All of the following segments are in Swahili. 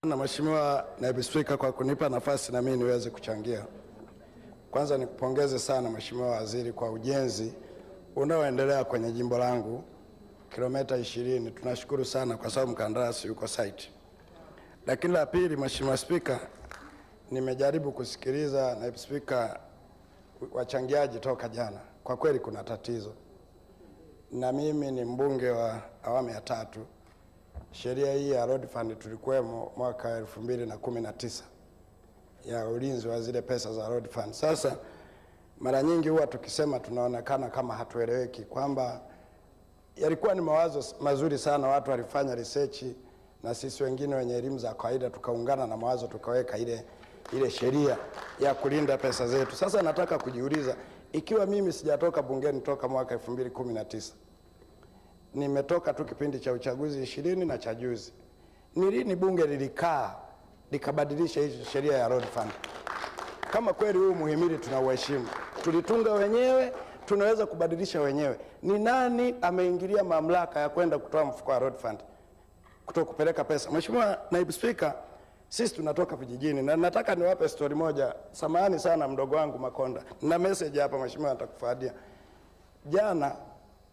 Na Mheshimiwa Naibu Spika kwa kunipa nafasi na mimi niweze kuchangia. Kwanza nikupongeze sana Mheshimiwa Waziri kwa ujenzi unaoendelea kwenye jimbo langu kilomita 20. Tunashukuru sana kwa sababu mkandarasi yuko site. Lakini la pili, Mheshimiwa Spika, nimejaribu kusikiliza Naibu Spika wachangiaji toka jana. Kwa kweli kuna tatizo, na mimi ni mbunge wa awamu ya tatu. Sheria hii ya Road Fund tulikuwemo mwaka 2019 ya ulinzi wa zile pesa za Road Fund. Sasa mara nyingi huwa tukisema tunaonekana kama hatueleweki, kwamba yalikuwa ni mawazo mazuri sana, watu walifanya research na sisi wengine wenye elimu za kawaida tukaungana na mawazo tukaweka ile sheria ya kulinda pesa zetu. Sasa nataka kujiuliza, ikiwa mimi sijatoka bungeni toka mwaka 2019, nimetoka tu kipindi cha uchaguzi 20 na cha juzi, ni lini bunge lilikaa likabadilisha hizo sheria ya Road Fund? Kama kweli huu muhimili tunauheshimu, tulitunga wenyewe, tunaweza kubadilisha wenyewe. Ni nani ameingilia mamlaka ya kwenda kutoa mfuko wa Road Fund, kutokupeleka pesa? Mheshimiwa Naibu Spika, sisi tunatoka vijijini na nataka niwape story moja. Samahani sana mdogo wangu Makonda, na message hapa mheshimiwa nitakufadia. Jana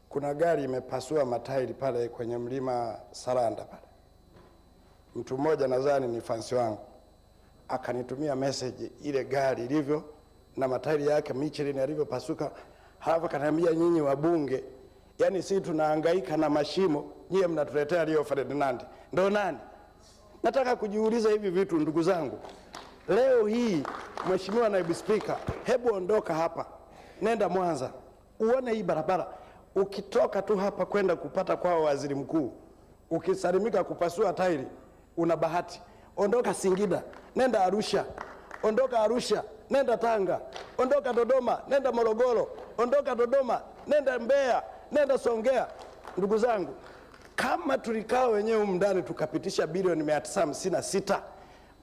kuna gari imepasua matairi pale kwenye mlima Saranda pale. Mtu mmoja nadhani ni fansi wangu akanitumia message ile gari ilivyo na matairi yake Michelin yalivyopasuka. Halafu akaniambia, nyinyi wabunge, yani sisi tunahangaika na mashimo, nyie mnatuletea Rio Ferdinand. Ndo nani? Nataka kujiuliza hivi vitu ndugu zangu. Leo hii Mheshimiwa Naibu Spika, hebu ondoka hapa, nenda Mwanza uone hii barabara. Ukitoka tu hapa kwenda kupata kwao waziri mkuu, ukisalimika kupasua tairi una bahati. Ondoka Singida, nenda Arusha, ondoka Arusha, nenda Tanga, ondoka Dodoma, nenda Morogoro, ondoka Dodoma, nenda Mbeya, nenda Songea. Ndugu zangu, kama tulikaa wenyewe humu ndani tukapitisha bilioni 956,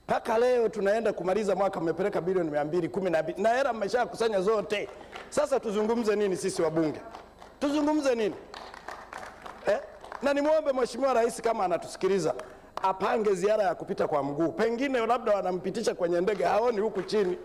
mpaka leo tunaenda kumaliza mwaka mmepeleka bilioni 212 na hela mmeshakusanya zote. Sasa tuzungumze nini sisi wabunge? Tuzungumze nini? Na nimwombe Mheshimiwa Rais kama anatusikiliza apange ziara ya kupita kwa mguu. Pengine labda wanampitisha kwenye ndege, haoni huku chini.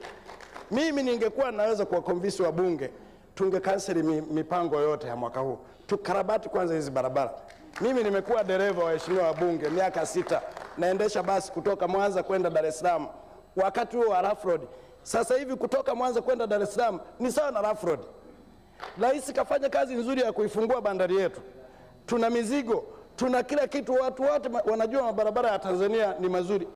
Mimi ningekuwa naweza kuwakonvinsi wabunge, tungekanseli mipango yote ya mwaka huu, tukarabati kwanza hizi barabara. Mimi nimekuwa dereva, waheshimiwa wabunge, miaka 6 naendesha basi kutoka Mwanza kwenda Dar es Salaam, wakati huo wa rough road. Sasa hivi kutoka Mwanza kwenda Dar es Salaam ni sawa na rough road. Rais kafanya kazi nzuri ya kuifungua bandari yetu, tuna mizigo, tuna kila kitu, watu wote wanajua mabarabara ya Tanzania ni mazuri.